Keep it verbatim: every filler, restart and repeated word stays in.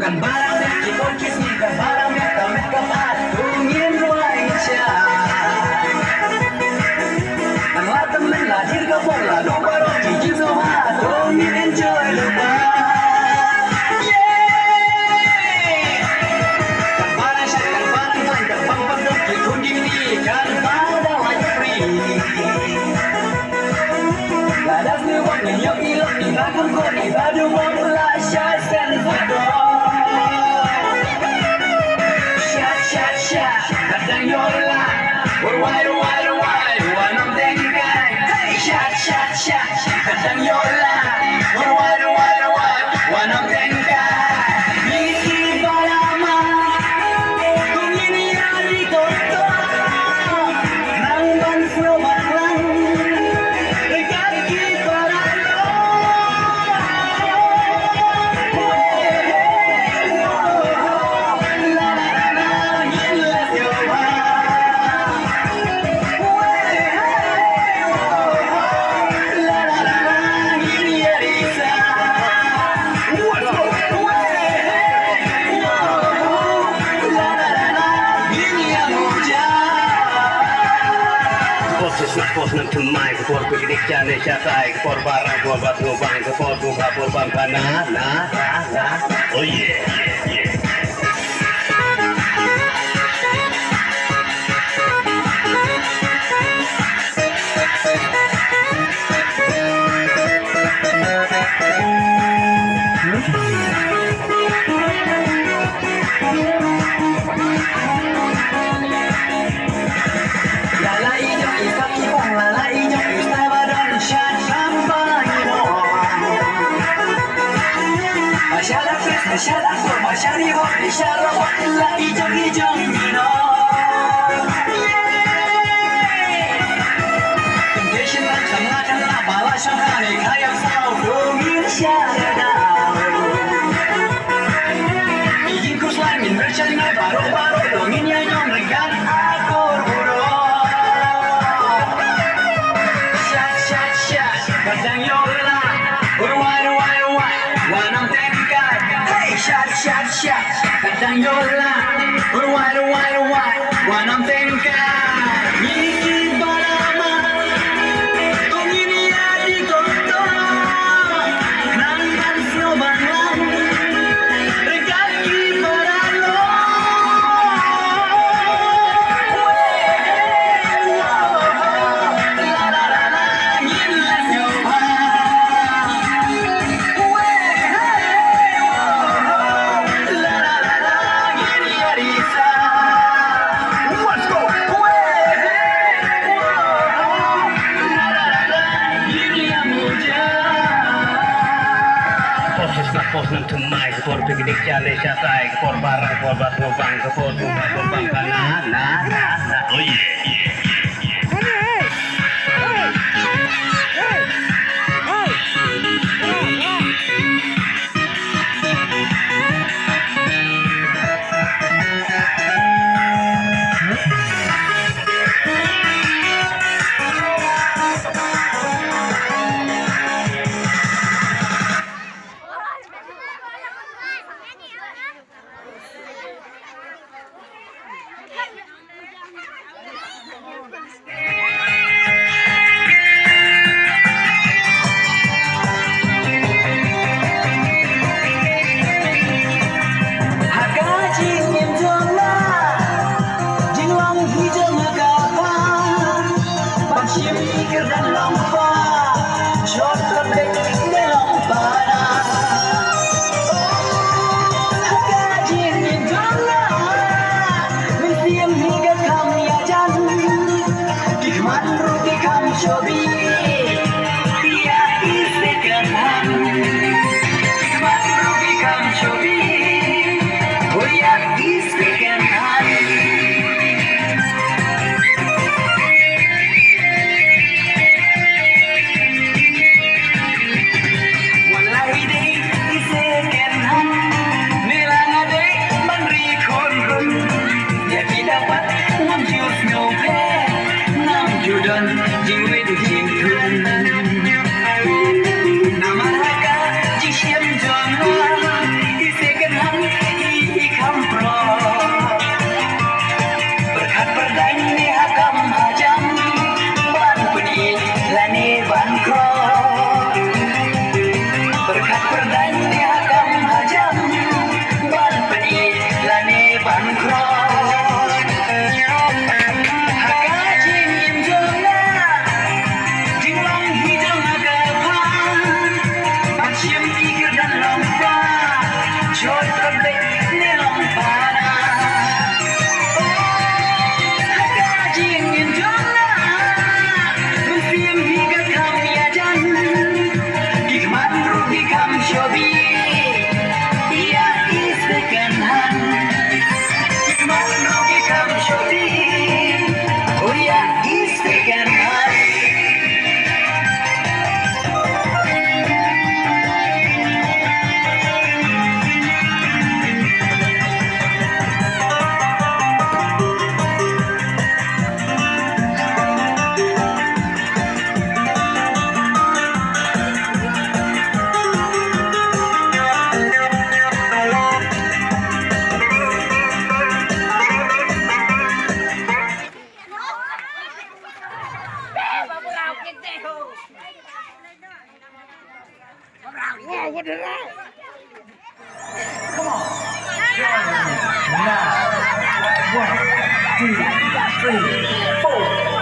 Kan balang dek ki pon ki sngi, kan balang dek ka met ka phad, tu ngin ruai sha. Kan la tymmen la jir ka pon la dong baroh ki jingsngewbha, tu ngin enjoy lypa. Yeah! Kan balang shat, kan balang khlaiñ, kan bang bang dong ki khun ki kti, kan balang dawai free. Lada sniewbang ngin ïoh ïa lok, iba kum kot, iba dum bang la shai sen photo. Shat, shat, shat, ka dang ïoh la. Ruwai, ruwai, ruwai, ruwai nam teng kai. Hey, shat, shat, shat, ka dang ïoh la. Ruwai, ruwai, ruwai, ruwai nam teng kai. Ni ki ba la ma. Kum ni ni ya ni to to. Nang ban snow ban lang. Por shisha, por snem thymmai, ka por picnic, shane shatai, ka por barang, por bat ngubang, ka por buba, por bam, ka na, na, na, na. Oh yeah, yeah, yeah. Shat, shat, shat, ka dang ïoh la. Ruwai, ruwai, ruwai, wa nam teng kai. Hey, shat, shat, shat, ka dang ïoh la. Ruwai, ruwai, ruwai, wa nam teng kai. Ngi ki ba la ma, kum ngi ni ya di to to. Nang ban snow ban lang. Ryngkat ki ba la lo. Por shisha, por snem thymmai, ka por picnic, shane shatai, ka por barang, ka por bat ngubang, ka por buba, por bam, ka na, na, na, na. Oh yeah, yeah, yeah, yeah. Come on. Now. One, two, three, four.